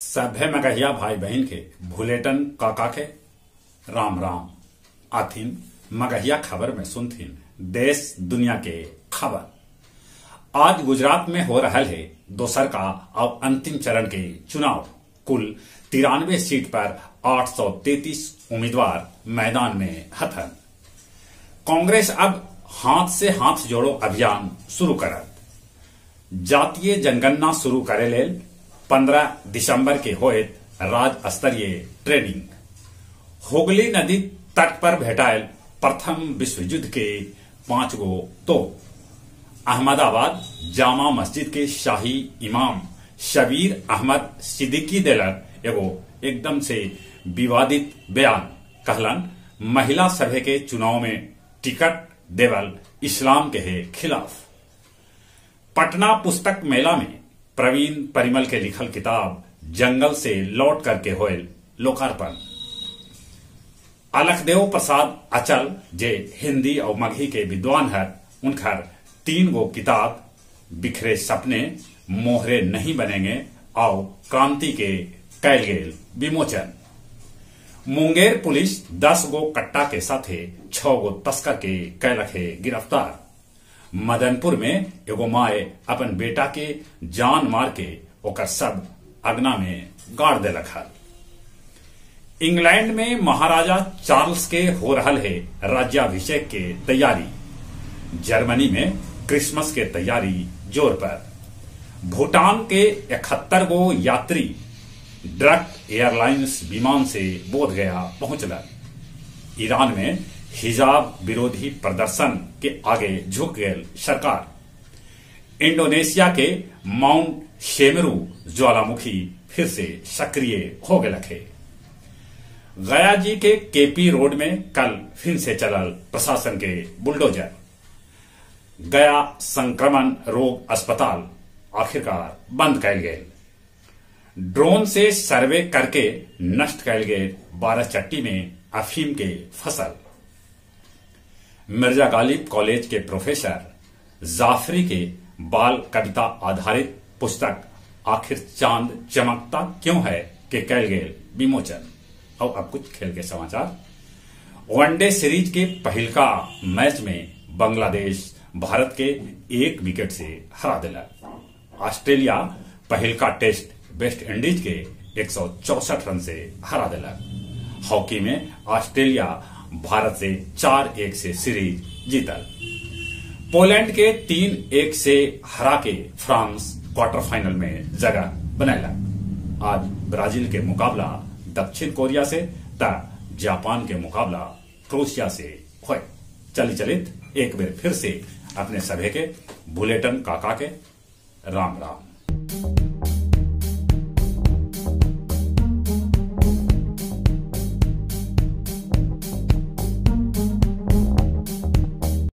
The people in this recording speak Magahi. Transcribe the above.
सभे मगहिया भाई बहन के भुलेटन काका के राम राम। आथिन मगहिया खबर में सुनथिन देश दुनिया के खबर। आज गुजरात में हो रहा है दोसर का अब अंतिम चरण के चुनाव। कुल 93 सीट पर 833 उम्मीदवार मैदान में हथन। कांग्रेस अब हाथ से हाथ जोड़ो अभियान शुरू करत। जातीय जनगणना शुरू करे लेल 15 दिसंबर के होयत राज्य स्तरीय ट्रेनिंग। हुगली नदी तट पर भेटायल प्रथम विश्व युद्ध के 5 गो तोप। अहमदाबाद जामा मस्जिद के शाही इमाम शबीर अहमद सिद्दीकी देलन एगो एकदम से विवादित बयान। कहलन महिला सभा के चुनाव में टिकट देवल इस्लाम के है खिलाफ। पटना पुस्तक मेला में प्रवीण परिमल के लिखल किताब जंगल से लौट करके होयल लोकार्पण। अलखदेव प्रसाद अचल जे हिंदी और मगही के विद्वान है, उनकर 3 गो किताब बिखरे सपने, मोहरे नहीं बनेंगे और क्रांति के कैल गेल विमोचन। मुंगेर पुलिस 10 गो कट्टा के साथे 6 गो तस्कर के कैलक है गिरफ्तार। मदनपुर में एगो माए अपन बेटा के जान मार के ओकर सब अगना में गाड़ देलक हल। इंग्लैंड में महाराजा चार्ल्स के हो रहल है राज्याभिषेक के तैयारी। जर्मनी में क्रिसमस के तैयारी जोर पर। भूटान के 71 गो यात्री ड्रग एयरलाइंस विमान से बोध गया पहुंचलन। ईरान में हिजाब विरोधी प्रदर्शन के आगे झुक गए सरकार। इंडोनेशिया के माउंट शेमरू ज्वालामुखी फिर से सक्रिय हो गए है। गया जी के केपी रोड में कल फिर से चलल प्रशासन के बुलडोजर। गया संक्रमण रोग अस्पताल आखिरकार बंद कैल गए। ड्रोन से सर्वे करके नष्ट कैल गए बाराचट्टी में अफीम के फसल। मिर्जा गालिब कॉलेज के प्रोफेसर जाफरी के बाल कविता आधारित पुस्तक आखिर चांद चमकता क्यों है के कैल गए विमोचन। और अब कुछ खेल के समाचार। वनडे सीरीज के पहिलका मैच में बांग्लादेश भारत के 1 विकेट से हरा दिला। ऑस्ट्रेलिया पहिलका टेस्ट वेस्ट इंडीज के 164 रन से हरा दिला। हॉकी में ऑस्ट्रेलिया भारत से 4-1 से सीरीज जीतल। पोलैंड के 3-1 से हरा के फ्रांस क्वार्टर फाइनल में जगह बनैला। आज ब्राजील के मुकाबला दक्षिण कोरिया से त जापान के मुकाबला क्रोशिया से होय। चली चलित एक बार फिर से अपने सभे के बुलेटन काका के राम राम।